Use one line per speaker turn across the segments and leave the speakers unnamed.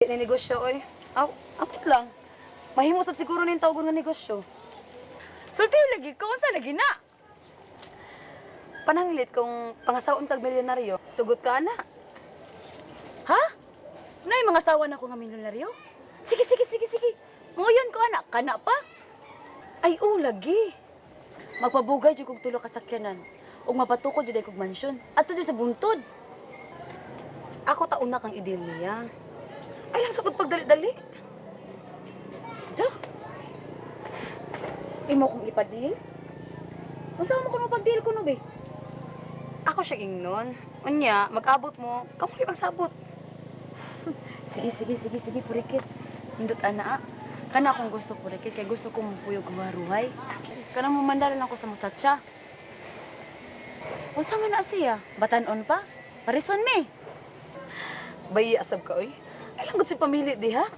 Dili ni negosyo oy. Aw, amot lang. Mahimo sad siguro ning tawgon nga negosyo.
Sulti lagi ko, unsa lagi na?
Pananglit kung pangasaon kag milyonaryo, sugot ka na.
Ha? Nay, mga asawa na ko nga milyonaryo. Sige, sige, sige, sige. Moyon ko anak, kana pa.
Ay, oo, lagi.
Magpabugay jud kog tulo ka sakyanan. Ug mapatukod jud ay kog mansyon. Adto jud sa buntod.
Ako taon na kang ideal niya. Ay lang sugod pagdali-dali.
Da. Imo kong ipadil? Unsa mo kuno pagdeal kuno be?
Ako siya ingnon. Unya, mag-abot mo, kamo magsabot.
Sige, sige, sige, sige, purikit. Hindot ana. Ah. Kana akong gusto purikit kay gusto ko mupuyog og maruhay. Kana mo mandala lang ko sa muchacha. Unsa man na siya? Batan-on pa? Parison mi.
Bayi asab ka oy. Ay lang gud si pamili diha.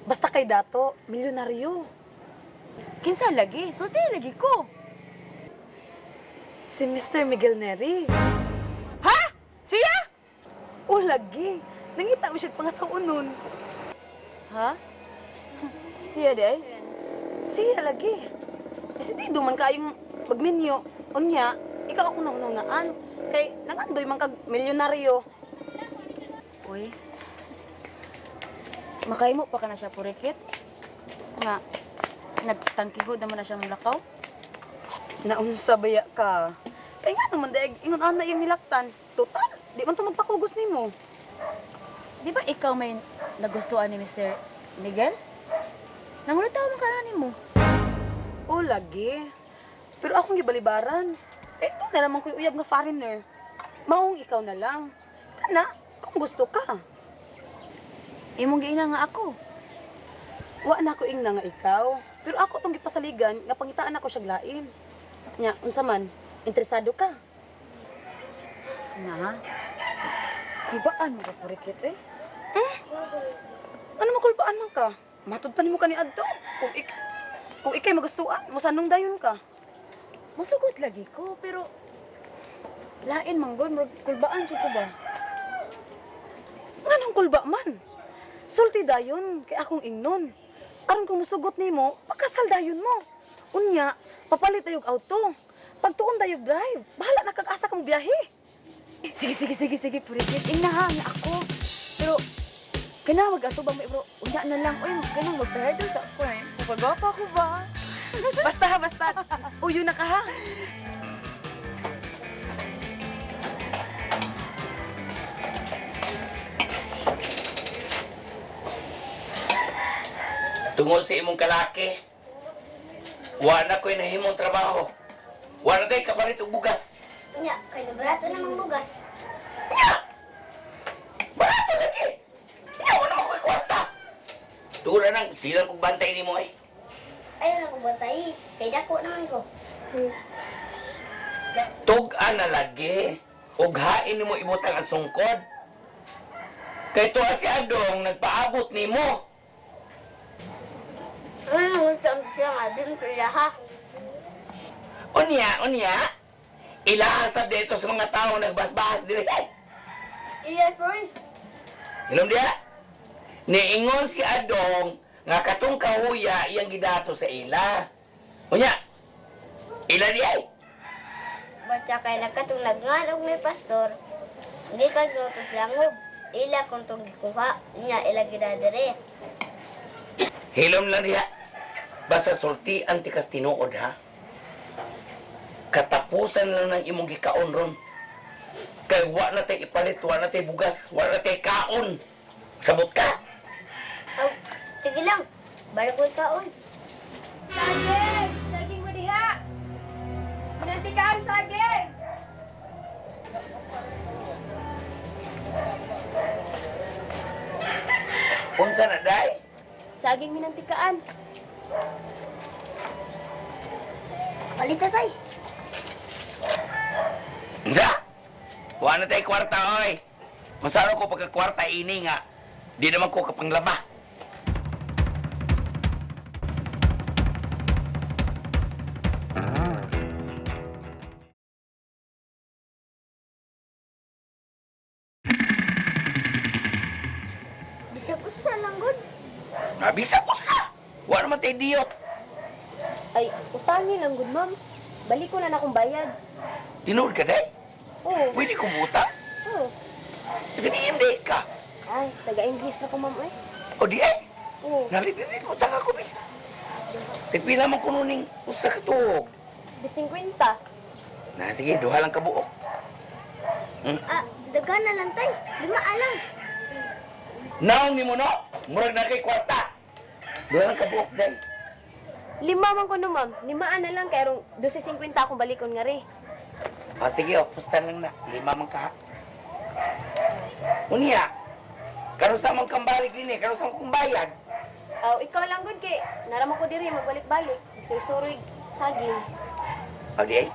Basta kay dato, milyonaryo.
Kinsa lagi? Sulti lagi ko.
Si Mr. Miguel Neri.
Ha? Siya?
O lagi. Nangita mo siya pangasaon nun.
Ha? Siya di ay?
Siya lagi. Desidido man kayong magminyo. Unya, ikaw ako naununaan. Kay nangandoy man kag milyonaryo.
Uy. Makahimo pa ka na siya purikit. Nga, nagtangkihod naman na siya mulakaw.
Naunsa baya ka. Kay nga naman daig ingon ana iyang nilaktan. Total, di man to magpakugos nimo.
Di ba ikaw may nagustuhan ni Mr. Miguel? Nangulitaw man ka na mo.
O lagi. Pero akong gibalibaran. Eh, ito na naman ko'y uyab nga foreigner. Maong ikaw na lang. Kana, kung gusto ka.
Imong giina nga ako.
Wa na ko ingna nga ikaw. Pero ako tong gipasaligan nga pangitaan ako siya lain. Nya, unsa man, interesado ka.
Na? Kulbaan mo ka purikit eh.
Ano makulbaan man ka? Matud pa nimo kani adto. Kung ikay magustuhan, musanong dayon ka.
Musugot lagi ko, pero lain manggol, murag kulbaan jud ko ba?
Nganong kulba man? Sulti dayon kay akong ingnon. Aron kung musugot nimo, pakasal dayon mo. Unya, papalit tayog auto. Pagtuon dayog drive, bahala na kag asa kang biyahe.
Sige, sige, sige, sige, purikit. Ingna nga ako. Pero, kana mag-atubang mo, bro. Unya na lang. Uy, kanang magpaherdol sa ako eh. Pagwapa ko ba?
Basta ha, basta. Uyo na ka ha.
Tungod sa imong kalaki, wa na ko'y nahimong trabaho. Wa na tayo kapalit og bugas.
Nya, kay nabarato namang bugas.
Nya! Barato lagi! Nya, wa naman ko'y kwarta. Tungod na nang silang kong bantay nimo eh.
Ayaw na ko bantay. Kay dako naman ko.
Tug-an na lagi. Ug hain nimo ibutang ang sungkod. Kay tuwa si Adong nagpaabot nimo.
Ano ang siya nga din sila ha?
Unya, unya. Ilahasab dito sa mga tao nagbasbahas diri.
Iya, Paul.
Inom diya. Niingon si Adong nga katong kahuya iyang gidato sa ila. Unya. Ila di ay.
Basta kay nakatong nagnganog may pastor. Gikan ko langob. Ila kung tong gikuha, nya ila gidadere.
Hilom lang diha. Basta sulti ang tikas tinuod ha. Katapusan lang ng imong gikaon ron. Kay wa na tay ipalit, wa na tay bugas, wa na tay kaon. Sabot ka.
Aw, sige lang. Balik ko kaon.
Saging! Saging mo diha! Pinanti ka ang saging!
Unsa na day?
Saging minantikaan.
Palit na tay.
Unsa? Wa na tay kwarta oy. Masaro ko pagka kwarta ini nga. Di naman ko kapanglaba.
Bisag usa lang gud.
Nabisa ko sa. Wa naman tay diyot.
Ay, utangin lang gud, ma'am. Balik ko na na akong bayad.
Tinuod ka day?
Oo.
Pwede ko buta?
Oo.
Taga diim day ka.
Ay, taga-English na ko, ma'am, eh.
O di ay.
Oo.
Nalibibig ko tanga ko bi. Tagpila man kuno ning usa ka tuog.
50.
Na sige, duha lang ka buok.
Ah, daghan na lang tay. Lima alang.
Naong nimo no, murag na kay kwarta. Duha lang ka buok day.
Lima man ko no, ma'am. Limaan na lang kay aron 12.50 akong balikon nga re.
Ah, sige, oh, pusta lang na. Lima man ka. Unya, karon sa man kang balik din eh, karon sa man kong bayad.
Aw, ikaw lang gud kay naramo ko diri magbalik-balik. Magsusuroy saging.
O di ay,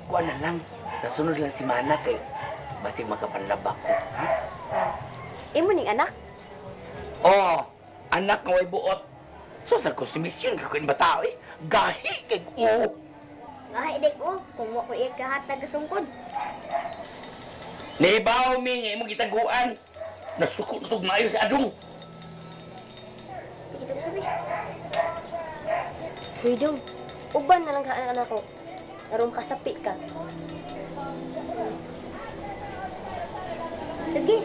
kuha na lang. Sa sunod lang si Mana kay basig makapanlaba ko. Ha?
Imo ning anak?
Oh, anak nga way buot. So sa konsumisyon ka ba tao eh. Gahi kay u.
Ngahay dik oh, kung wa ko iya kahatag sungkod.
Nibaw mi nga imong gitaguan. Nasuko na tug maayo sa adong.
Dito ko sabi.
Hoy dong, uban na lang ka anak ko. Aron kasapi ka.
Sige.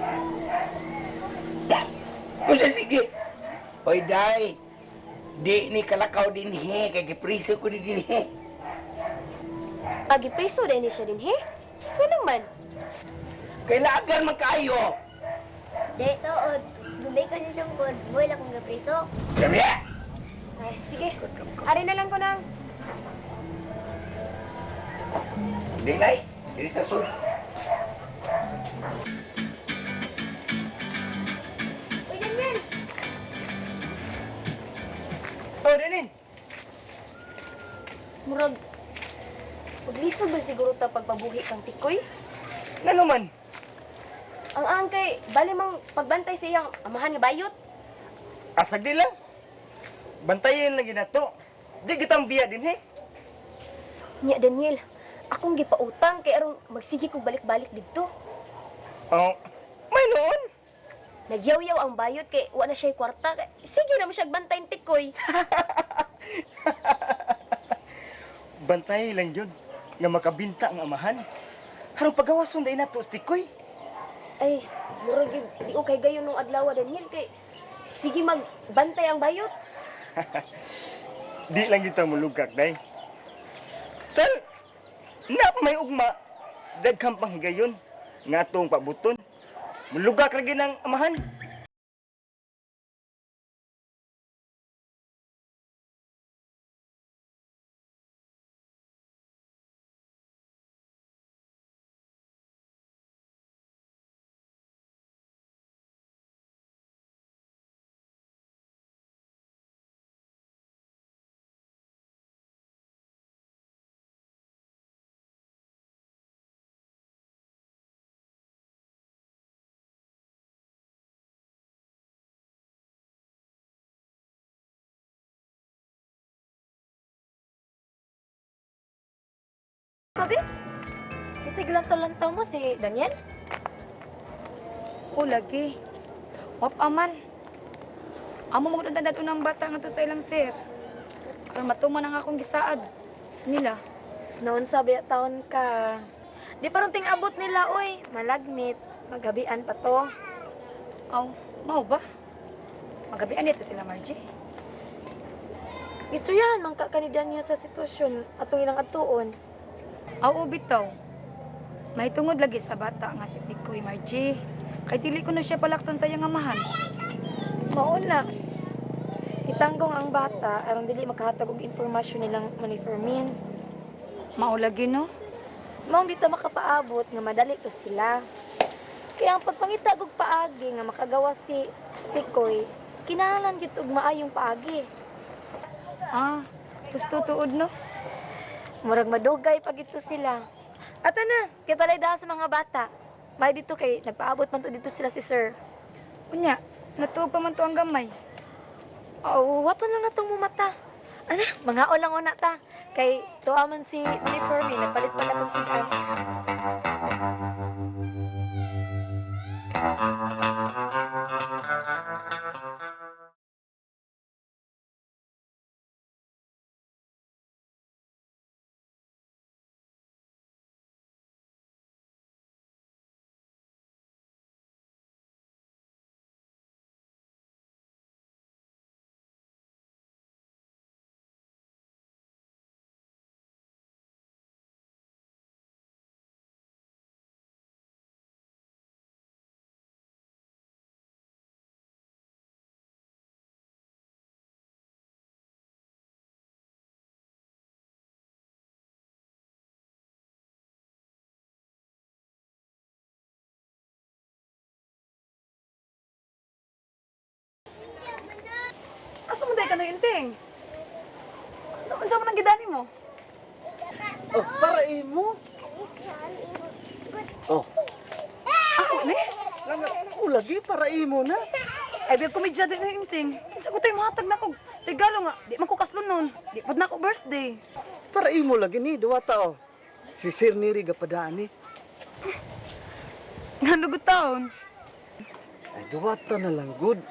Unsa sige. Oy day. Di ni kalakaw dinhi kay gipriso ko ni dinhi.
Agi preso dai ni siya dinhi. Ngano man?
Kay lagan man kaayo.
Di tuod. Gubi kasi sungkod, buhay lang kong gapriso.
Kami.
Ay, sige. Ari na lang ko nang.
Di nay, dili ta sud.
Uy, Daniel.
Oh, Denin.
Murag Paglisod ba siguro ta pagpabuhi kang tikoy?
Ngano man?
Ang ang kay bali mang pagbantay sa iyang amahan nga bayot.
Asag di lang. Bantayin lang ginato. Di gitang biya din he.
Nya Daniel, akong gipautang kay aron magsige kog balik-balik didto.
Oh, may noon.
Nagyaw-yaw ang bayot kay wa na siya kwarta. Sige na mo siya bantay tikoy.
Bantay lang yun. Nga makabinta ang amahan. Harong pagawason dahil nato stikoy.
Ay, murag gyud di ko kay gayon nung adlaw Daniel kay sige magbantay ang bayot.
Di lang kita mulugak day. Tal, na pa may ugma. Daghang panghigayon. Nga atong pabuton. Mulugak ra gyud ang amahan.
Ko babes. Kitay gilantaw-lantaw mo si Daniel.
O lagi. Wap aman. Amo mo gud ang bata nga to sa ilang sir. Aron matuman ang akong gisaad nila.
Sus naon sabi taon ka. Di pa ron ting-abot nila, oy. Malagmit. Magabian pa to.
Aw, mao ba? Magabian dito sila Margie.
Istoryahan man ka ni Daniel sa sitwasyon atong ilang atuon.
Aw, bitaw. May tungod lagi sa bata nga si Tikoy Margie. Kay dili ko na siya palakton sa iyang amahan.
Mauna. Itanggong ang bata aron dili makahatag og impormasyon nilang Manny Fermin.
Mao lagi no.
Maong dito makapaabot nga madali to sila. Kaya ang pagpangita og paagi nga makagawa si Tikoy, kinahanglan gid og maayong paagi.
Ah, gusto tuod no.
Murag madugay pag ito sila. Ato na, kita lay daha sa mga bata. May dito kay nagpaabot man to dito sila si sir.
Unya, natuog pa man to ang gamay.
Oh, wato lang natong mumata. Ana, mga lang una ta. Kay tuwa man si Manny Fermin, nagpalit pa katong sudan. Asa man day ka na inting? Unsa man ang gidani mo?
Oh, para imo. Oh,
Ako ni?
lang oh, lagi para imo na.
Ay, biyag komedya din na inting. Kinsa ko tayo mahatag na kog regalo nga. Di man ko kaslon nun. Di pud na ko birthday.
Para imo lagi ni duwata oh. Si Sir Neri gapadaan ni.
Nganugot taon.
Ay duwata na lang good.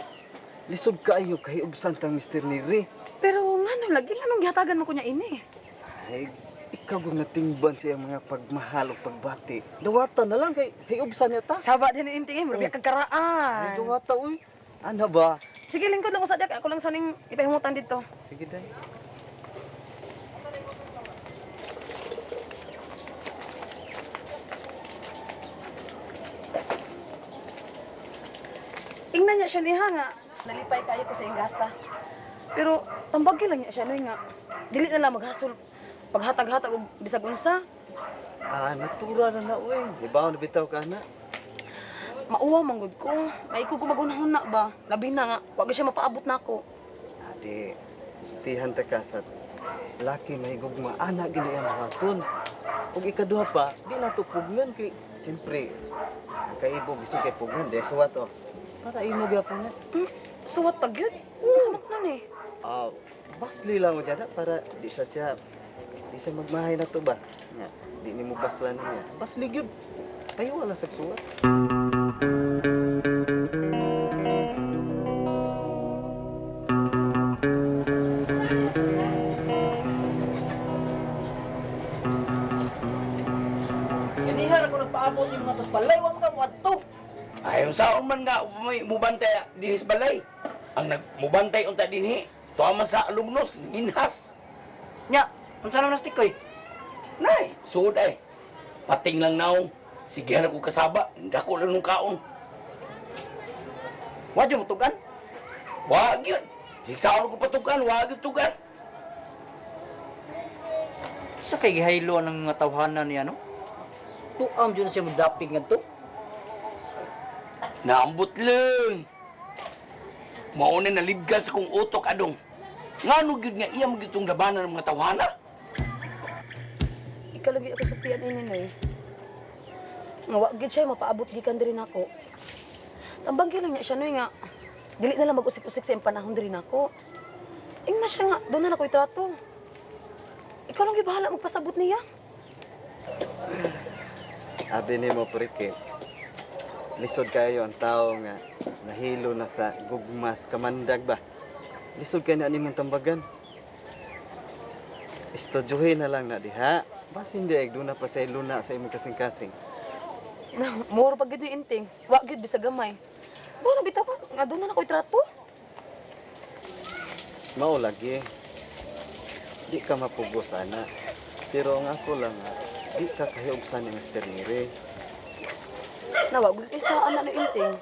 Lisod kaayo kay ubsan tang Mr. Neri.
Pero ngano lagi nganong gihatagan mo ko niya ini?
Ay ikaw gud natingban sa iyang mga pagmahal o pagbati. Duwata na lang kay hiubsan niya ta.
Saba din ni inting eh, murag
Oh.
kag karaan.
Ay duwata uy. Ano ba?
Sige, lingkod lang ko sa diya. Ako lang saning ipahimutan dito.
Sige day.
Ingnan niya siya niha nga. Nalipay kayo ko sa ingasa. Pero tambagi lang niya siya noy nga. Dili na lang maghasol paghatag-hatag og bisag unsa.
Ah, natura na na uy. Ibaw na bitaw ka na.
Mauwaw man gud ko. Maikog ko magunahuna ba. Labi na nga wa gyud siya mapaabot nako.
Ate, sultihan ta ka sa laki may gugma ana gini ang buhaton. Ug ikaduha pa, di na to pugnan kay siyempre ang kaibo bisan kay pugnan de suwat oh. Para imo gyapon na.
Suwat pag yun. Unsa man kuno ni?
Ah, basli lang mo para di sa siya di sa magmahay na to ba. Nga, di nimo baslan niya. Basli gyud. Tayo wala sa suwat.
Ganihan ako nagpaabot ni mga tos balay, wa man ka moadto.
Ay, saon man nga may mubantay dinhi sa balay. Ang nagmubantay unta dinhi, tuwa man sa alumnos, inhas.
Nya, unsa naman nas tikoy?
Nay, suod ay. Pating lang naong. Sige na ko kasaba, dako lang nung kaon.
Wa jud mo tugan?
Wag yun. Sigsaon ko patukan, wag yun tugan.
Sa kay gihaylo ang mga tawhanan niya no? Tuam jud na siya modapig ngadto.
Naambot lang. Mauna nalibgas kong utok adong. Ngano gyud nga iya magyud tong labanan ng mga tawhana?
Ikalugi ako sa tiyan ini noy. Nga wa gyud siya mapaabot gikan diri nako. Tambang lang niya siya noy nga dili na lang mag-usik-usik sa iyang panahon diri nako. Ingna siya nga doon na nako itrato. Ikaw lang gyud bahala magpasabot niya.
Abi nimo prike. Lisod kayo ang tao nga nahilo na sa gugmas kamandag ba. Lisod kay na nimong tambagan. Estudyuhin na lang na diha. Basin di ay doon na pa sa luna sa imong kasing-kasing.
Na, muro pag gyud yung inting. Wa gyud bisag gamay. Muro bitaw ka nga doon na nako itrato.
Mao lagi. Di ka mapugos ana. Pero ang ako lang, di ka kahiugsan ni Mr. Nere.
Na wa gyud isa ana no inting.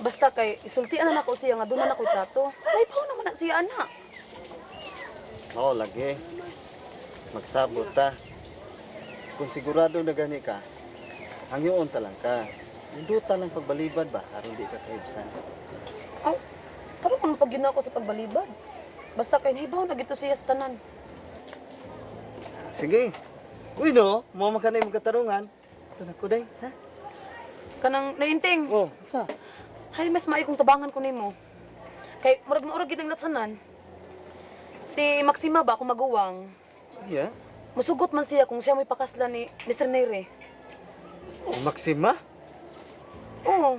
Basta kay isultian na nako siya nga doon na nako itrato. Naipaw naman na siya ana.
Mao lagi. Magsabot ta. Kung sigurado na gani ka, hangyoon ta lang ka. Induta lang pagbalibad ba aron di ka kahibsan.
Aw, taro kung pag ako sa pagbalibad. Basta kay nahibaw na gito siya sa tanan.
Sige. Uy no, mo man ka na imong katarungan. Ito na ko day, ha?
Kanang nainting.
Oh, sa?
Hay mas maayo kung tabangan ko nimo. Kay murag maurag gid ang latsanan. Si Maxima ba ako maguwang?
Yeah.
Musugot man siya kung siya may pakasla ni Mr. Nere.
Oh, Maxima?
Oo.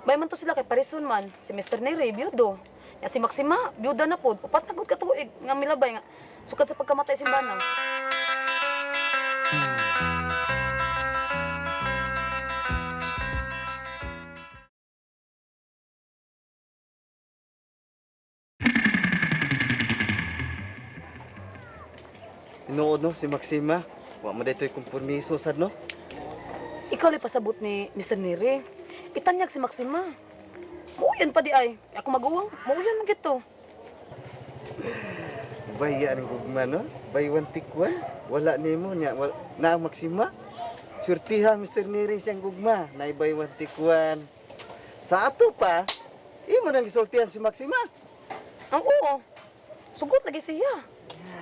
Bay man to sila kay parison man. Si Mr. Nere, biyudo. Ya si Maxima, biyuda na pod. Upat na gud ka tuig nga milabay nga sukad sa pagkamatay si Banang.
Tinuod no si Maxima. Wa mo daytoy kompromiso sad no.
Ikaw lay pasabot ni Mr. Nere. Itanyag si Maxima. Muuyan pa di ay. Ako maguwang, muuyan man gito.
Baya ang gugma no. Buy one take one. Wala nimo nya wala, na ang Maxima. Surtiha Mr. Nere siyang gugma. Na buy one take one. Sa ato pa, imo nang gisultihan si Maxima.
Ang oo. Sugot lagi siya.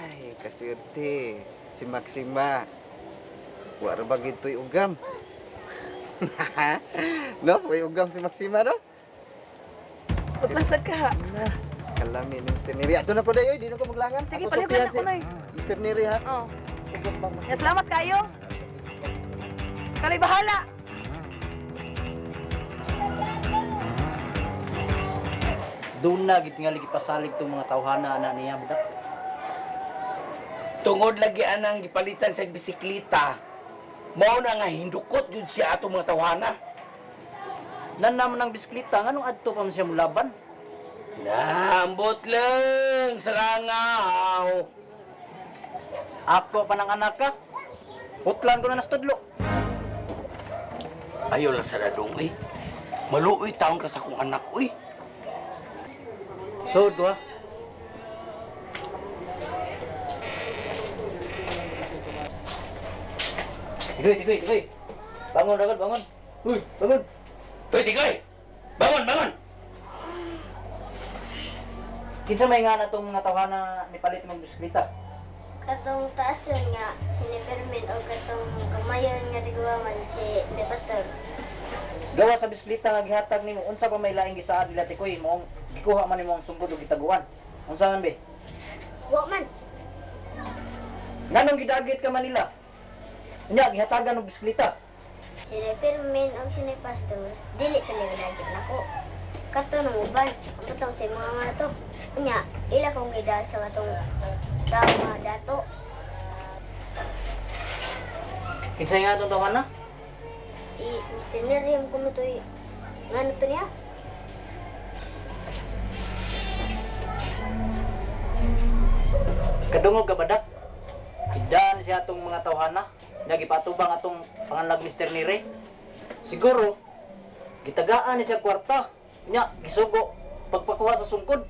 Ay, kaswerte. Si Maxima. Wa ra ba gito'y ugam? No? Way ugam si Maxima, no?
Paglasag ka.
Na, kalami ni Mr. Neri. Ato na ko dayo, di na ko maglangan.
Sige,
Ako
palihog
sultihan
na ako,
si
Nay.
Mr. Neri, ha?
Oh.
Sugot pa mo.
Ya, salamat kayo. Kalay bahala.
Doon na gid nga lagi pasalig tong mga tawhana ana niya badak.
Tungod lagi anang gipalitan sa bisikleta. Mao na nga hindukot jud siya atong mga tawhana.
Nan naman ang bisikleta nganong adto pa man siya mulaban?
Nambot lang sa langaw.
Ako pa ng anak ka. Putlan ko na nastudlo.
Ayaw lang sa dadong eh. Maluoy taon ka sa akong anak uy.
So, duha. Tigoy, tigoy, tigoy. Bangon, bangon, bangon. Uy, bangon.
Uy, tigoy! Bangon, bangon!
Kinsa may nga na itong mga tawhana ni palit mong bisikleta?
Katong taason nga si ni Fermin o katong kamayon nga tiguangan si ni Pastor.
Gawa sa bisikleta nga gihatag nimo, unsa pa may laing gisaad nila tikoy, moong gikuha man nimo ang sungkod ug gitaguan. Unsa man be?
Wa man.
Nganong gidagit ka man nila? Unya gihatagan og bisikleta.
Si ni Fermin o si ni Pastor dili sila gadagit nako. Kato nang uban, ang butang sa mga nga to. Unya, ila kong gida sa katong tao nga dato.
Kinsa nga atong tawhana?
Si Mr. Nerium kumutoy nga to niya.
Kadungog ka badak. Idaan siya atong mga tawhana. Nagipatubang atong panganlag Mr. Nire. Siguro, gitagaan ni siya kwarta. Nya, gisugo pagpakuha sa sungkod.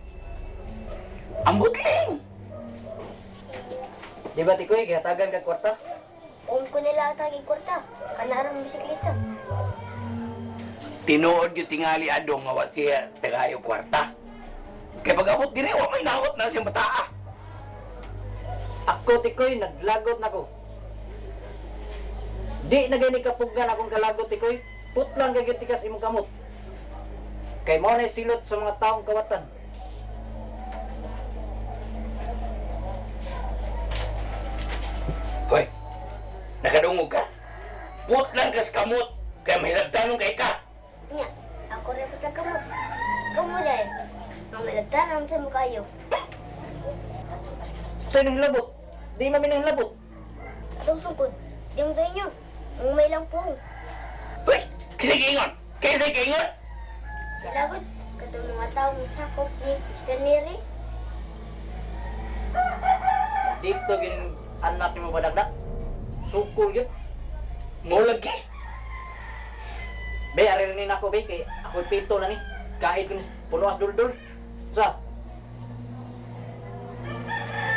Ambot lang!
Di ba tikoy, gihatagan ka kwarta?
Kung ko nila atagi kwarta, kanarang bisikleta.
Tinuod yung tingali adong nga wa siya tagayo kwarta. Kay pag abot dire, wa may nahot na siyang bataa.
Ako tikoy, naglagot na ko. Di na gani kapugnan akong kalagot tikoy. Putlan kay gyud tikas imong kamot. Kay mao na silot sa mga taong kawatan.
Hoy, nakadungog ka? Putlan kas kamot, kay mahilabtanong kay ka.
Nya, ako rin patag kamot. Kamu dahil, ang malagtanan sa mukayo.
Sa nang labot? Di man mi nang labot.
Atong sungkod, di mo tayo nyo. Ang may lang pong.
Hoy, kasi giingon! Kasi giingon!
Sila gud, katong mga taong sakop ni Mr. Neri.
Dito gining anak nimo badagdak. Suko yun.
Mo lagi.
Be, ari ni nako be kay ako'y pito na ni. Kahit kun puno as duldul. Sa,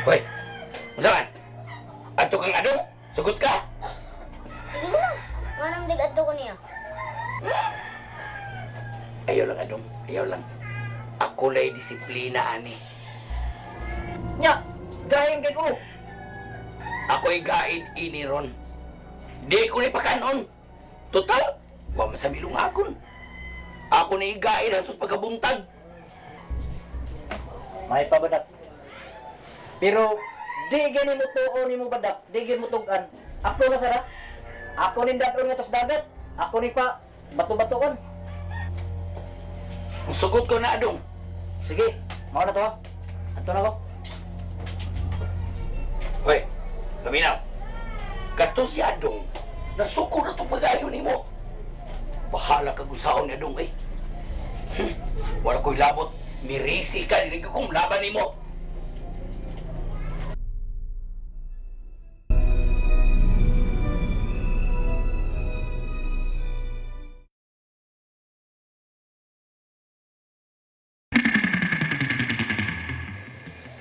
Hoy, unsa man? Adto kang adong, sugot ka.
Sige na lang, nga nang dig-adto ko niya.
Ayaw lang adong, ayaw lang. Ako lay disiplina ani.
nya, gahin kay ko.
Ako'y gaid ini ron. Di ko ni pakanon. Total, wa man sa milungagon. Ako ni igaid hatos pagkabuntag.
May pabadak. Pero di gani mo tuo nimo badak, di gani mo tugan. Ako na sara. Ako ning dadon nga tos dagat. Ako ni pa bato-batoon.
Ang sugot ko na adong.
Sige, mao na to ha. Adto na ko.
Hoy, paminaw. Kato si Adong, nasuko na itong pagayo nimo. Bahala ka kung saon ni Adong eh. Wala ko'y labot. Mirisi ka, dili ko kung laban nimo.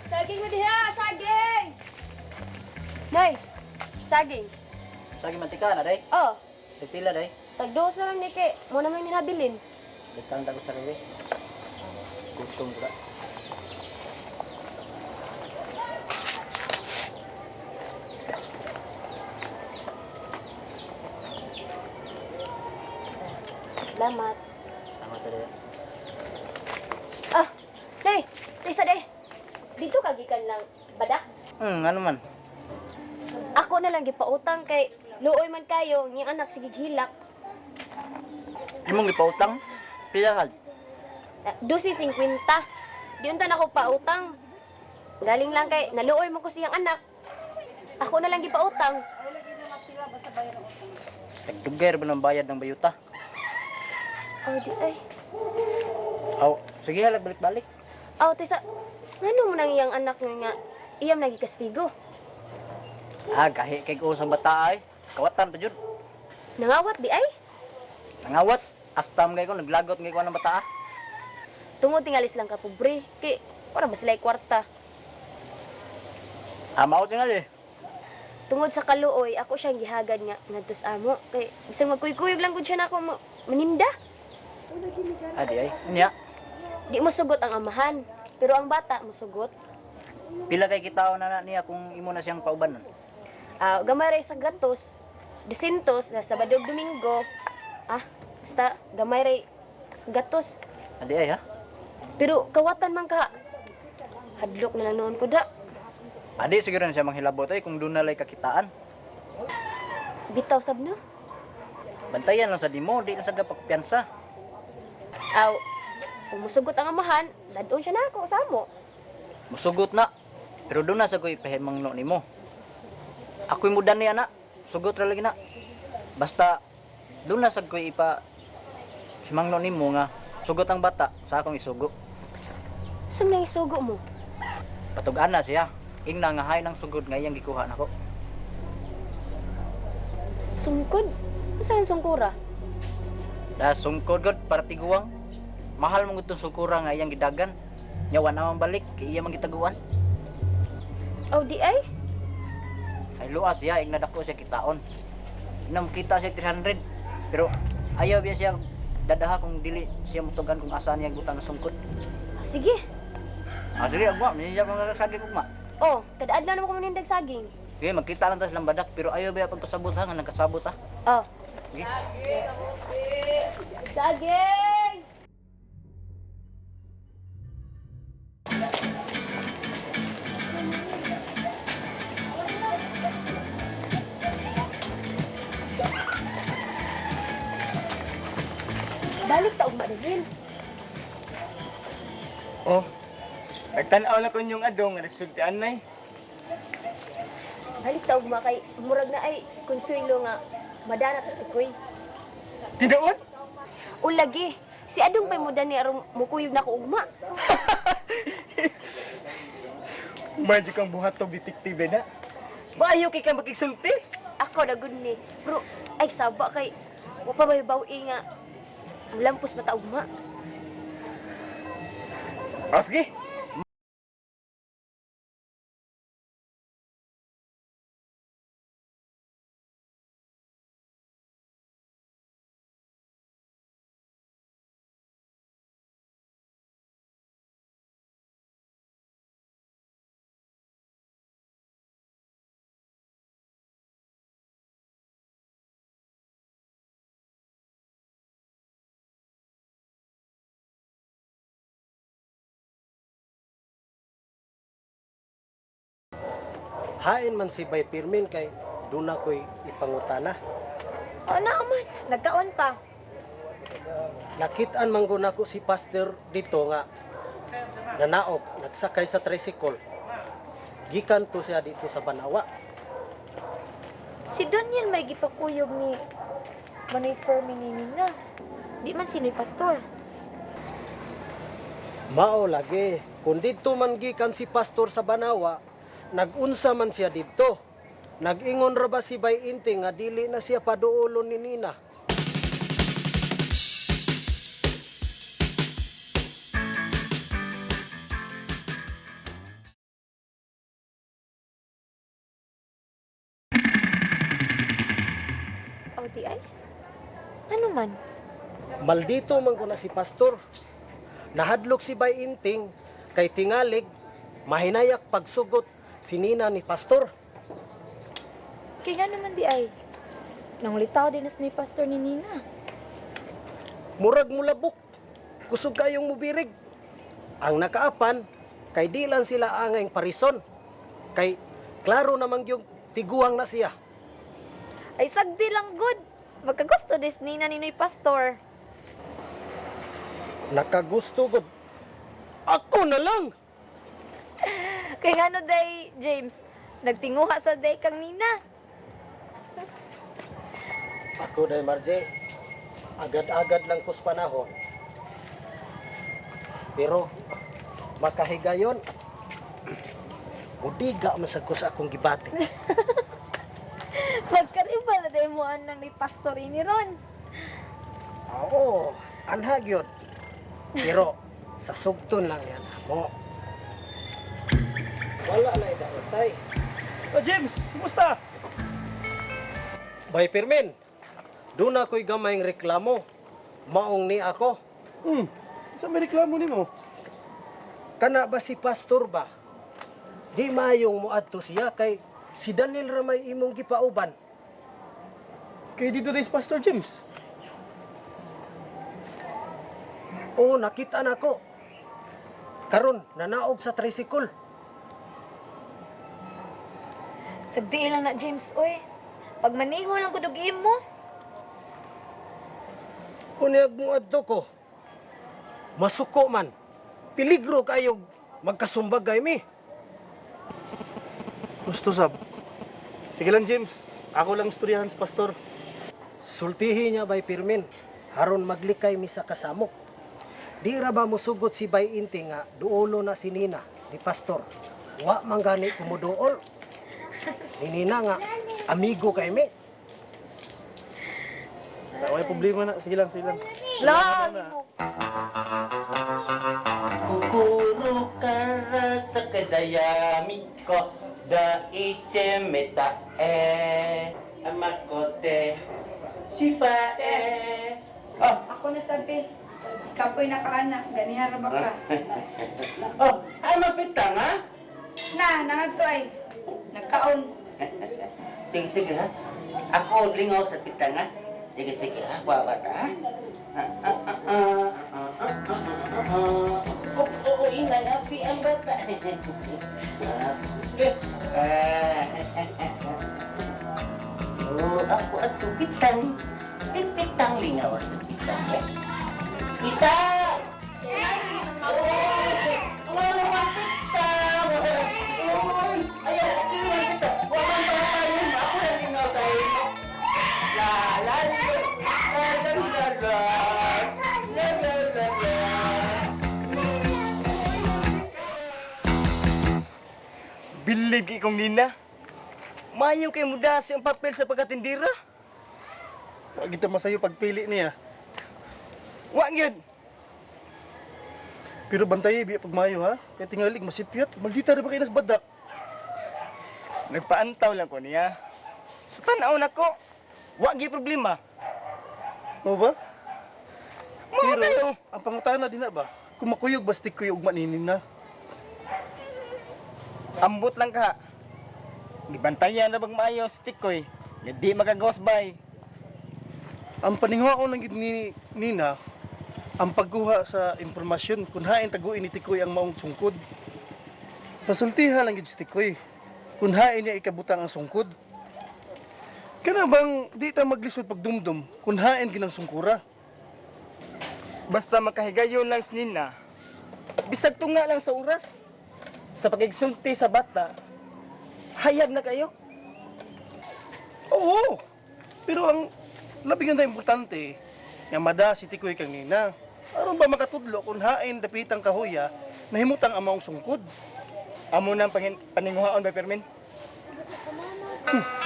Saging mo diha, saging! Nay, saging.
Sagi mantika na day.
Oh,
Pipila day.
tagdos na lang ni kay mo naman minabilin.
Bitang ta ko sarili. Gutom ko.
Salamat.
Salamat dali.
Ah, day, day sa day. Dito ka gikan lang badak.
Ano man?
Ako na lang gipautang kay luoy man kayo, ngiyang anak sige hilak.
Imong gipautang? Pila hal?
Ah, 12.50. Di unta na ako pautang. Galing lang kay naluoy mo ko siyang anak. Ako na lang gipautang.
Nagdugay ra ba ng bayad ng bayuta?
Oh, di ay.
Aw, sige halag balik-balik.
Aw, tisa, ngano mo nang iyang anak nga nga iyam lagi kastigo?
Ah, gahi kay ko sa bata ay. Kawatan pa jud.
Nangawat di ay.
Nangawat. Astam kay ko naglagot kay ko ng bata. ah.
Tungod tingalis lang ka pobre kay wala ba sila kwarta.
Ah, mao tingali.
Tungod sa kaluoy, ako siyang gihagad nga ngadto sa amo kay bisag magkuy-kuyog lang gud siya nako maninda.
Ah, di ay. Unya,
Di mo sugot ang amahan, pero ang bata mosugot.
pila kay kitaon na na niya kung imo na siyang pauban nun?
Ah, gamay ra sa gatos, 200 sa Sabado ug Domingo. Ah, basta gamay ra sa gatos.
Ah, di ay ha.
Pero kawatan man ka. Hadlok na lang noon ko da.
Adi siguro na siya manghilabot ay kung doon na lay kakitaan.
Bitaw sab no.
Bantayan lang sa dimo, di lang sa gapagpiyansa.
Aw, kung musugot ang amahan, dadon siya na ako sa amo.
Musugot na. Pero doon na sa ko ipahimang no nimo. Ako'y mudan niya na. Sugot ra lagi na. Basta doon na sa ko ipa simangno nimo nga sugot ang bata sa akong isugo.
Saan nang isugo mo?
Patug-an na siya. Ingna nga hay ng sugod nga iyang gikuha nako.
Sungkod? Saan sungkura?
Da sungkod god para tiguang. Mahal mo gud tong sukura nga iyang gidagan. Nya wa na man balik kay iya man gitaguan.
Aw, di ay.
Ay luas siya ingna dako siya kitaon. Inam kita siya 300. Pero ayaw biya siya dadaha kung dili siya mutugan kung asa niya gutang nga sungkod.
Oh, sige.
Ah, dili agwa, niya ko nga sagi kugma.
Oh, kada adlaw naman ko manindag saging.
Sige, magkita lang ta silang badak pero ayaw biya pagpasabot ha nga nagkasabot ha.
Oh.
Sige.
Saging! Balik ta ugma din.
Oh, nagtan-aw na ko inyong adong nga nagsultian nay.
Balik ta ugma kay murag na ay konsuelo nga madana to sa tikoy.
Tinuod?
O lagi, si Adong pa'y muda ni aron mukuyog na ko ugma.
Magic ang buhat to detektive na. Maayo kay ka makigsulti.
Ako na gud ni. Pero ay saba kay wa pa may bawi nga lampos mata ugma.
O sige.
Hain man si Bay Pirmin kay doon ako'y ipangutana.
O na man, nagkaon pa.
Nakitaan man gud nako si pastor dito nga nanaog, nagsakay sa tricycle. Gikan to siya dito sa Banawa.
Si Daniel may gipakuyog ni Manoy Fermin ni Nina. Di man sino'y pastor.
Mao lagi, kung dito man gikan si pastor sa Banawa, nagunsa man siya dito. Nag-ingon ra ba si Bay Inti nga dili na siya paduolon ni Nina?
O di ay? Ano man?
Maldito man ko na si pastor. Nahadlok si Bay Inting kay tingalig mahinayak pagsugot si Nina ni pastor.
Kaya nga naman di ay. Nangulitaw din na ni pastor ni Nina.
Murag mulabok. Kusog kayong mubirig. Ang nakaapan, kay di lang sila angay parison. Kay klaro namang yung tiguang na siya.
Ay sagdi lang good. Magkagusto des nina ni Noy Pastor.
Nakagusto gud. Ako na lang.
Kay ngano day James, nagtinguha sa day kang nina.
Ako day Marje, agad-agad lang kus panahon. Pero makahigayon, mudiga man sad ko sa akong gibati.
Magkaribal na day mo anang ni Pastor ini ron.
Oo, anha gyud. Pero sa sugton lang yan mo. Wala na idaotay.
Oh, James, kumusta?
Bay Pirmin, doon ako'y gamayng reklamo. Maong ni ako.
Sa may reklamo nimo?
Kana ba si pastor ba? Di maayong moadto siya kay si Daniel ra may imong gipauban.
Kay dito days Pastor James.
Oo, nakita na ko. Karon nanaog sa tricycle.
Sagdi lang na James oy. Pagmaniho lang gud og imo.
Unyag mo adto ko. Masuko man. Peligro kayo magkasumbag kay mi.
Gusto sab. Sige lang James, ako lang istoryahan sa pastor.
Sultihi niya bay Pirmin, haron maglikay mi sa kasamok. Di ra ba musugot si Bay Inti nga duolo na si Nina ni pastor. Wa man gani kumuduol. Ni Nina nga amigo kay mi.
Wala may problema na. Sige lang, sige lang.
Lang imo.
Kukuro kara sa kadayami ko da isemeta e amakote sipa e. Oh,
Ako na sabi, kapoy nakaanak, ganihan ra ba ka?
oh, ay mapita nga.
Na, nangadto ay, nagkaon.
Sige, sige ha. Ako lingaw sa pitang ha. Sige, sige ha. Wa bata ha. Ah, ah, ah, ah, ah, ah, ah, ah, ah. Oh, oh, oh, inanapi ang bata. Ah, Oh, ako at pitang. Pitang lingaw sa pitang. Eh. Pitang! Oh, wala pitang! Uy, ayaw, okay lang kita. Huwag kang tatayin. Ako lang lingaw sa iyo. La, la, la, la, la, la, la. La, la, la, la.
Bilib kay kong nina. Mayo kay muda ang papel sa pagkatindira. Wa kita masayo pagpili niya. Wa gyud. Pero bantayi biya pagmayo ha. Kay tingalig masipyat, maldita ra ba kay nas badak.
Nagpaantaw lang ko niya. Sa tanaw nako, wa gyud problema.
Mo ba?
Mao
Pero
kayo.
ang pangutana din na ba? Kung makuyog ba stick kuy ugma ni nina?
Ambot lang ka. Gibantayan ra bag maayo si Tikoy. Nga di makagawas bay.
Ang paningwa ko lang gid ni Nina ang pagkuha sa impormasyon kung hain taguin ni Tikoy ang maong sungkod. Pasultiha lang gid si Tikoy kung hain niya ikabutang ang sungkod. Kana bang di ta maglisod pagdumdum kung hain ginang sungkura?
Basta makahigayon lang si Nina. Bisag tunga lang sa oras. Sa pagigsulti sa bata, hayag na kayo.
Oo. Pero ang labing ang importante nga mada si Tikoy kang Nina. Aron ba makatudlo kung hain dapitang kahoya nahimutang ang maong sungkod?
Amo nang paninguhaon ba Permin?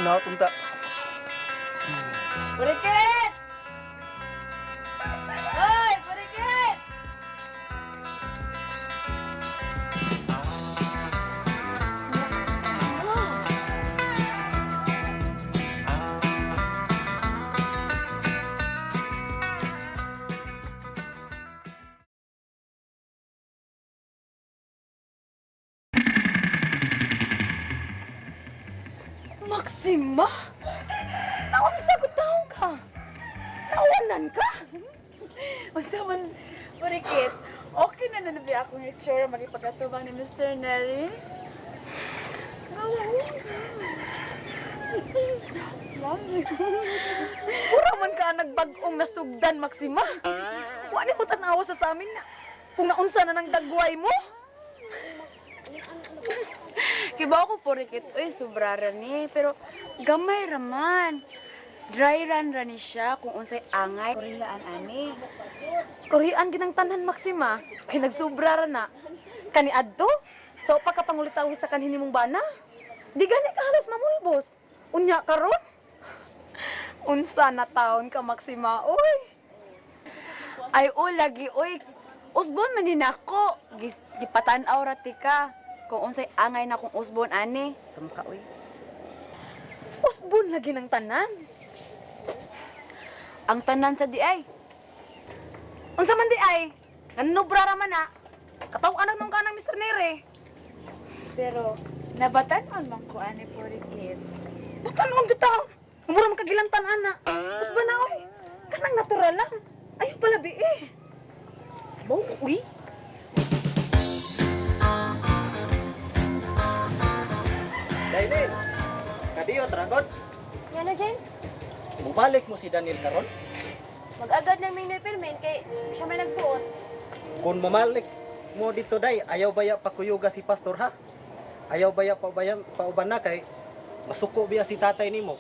Nautunta.
Purikit! Oy, purikit!
Maxima! Naunsa ko taong ka? Nawanan ka?
Unsa man, Purikit, okay na na nabi akong itsura makipag-atubang ni Mr. Neri.
Pura man ka nagbag-ong nasugdan, Maxima. Wa ni mo tan-awa sa amin na. Kung naunsa na ng dagway mo.
Kibaw ko Purikit, uy, sobra ra ni. Pero gamay raman. Dry run ra ni siya kung unsay angay. Koreaan ani.
Korean ginang tanan, Maxima. Kay nagsubra ra na. Kani adto, sa upa ka pangulitawi sa kanhin nimong bana. Di gani ka halos mamulbos. Unya karon. Unsa na taon ka, Maxima, oy.
Ay, o, lagi, oy. Usbon man din ako. Gipatan-aw ra tika. Kung unsay angay na kung usbon ani. Sa mukha, oy.
Usbon lagi ng tanan.
Ang tanan sa di ay.
Unsa man di ay, nanubra ra man na. Kataw-an na nung kanang Mr. Nere.
Pero, nabatan-on man ko ani Purikit.
Batan-on kita. Mura man kagilantan ana. Usba na oy. Kanang natural lang. Ayaw pala bi eh.
Mo, uy.
Dailin, kadiyo tragon.
Nga na, James?
Mubalik mo si Daniel karon.
Mag-agad ng Minoy Pirmin kay siya may nagbuot.
Kung mamalik mo dito day, ayaw baya pakuyuga si pastor ha? Ayaw baya paubayan pauban na kay masuko biya si tatay nimo.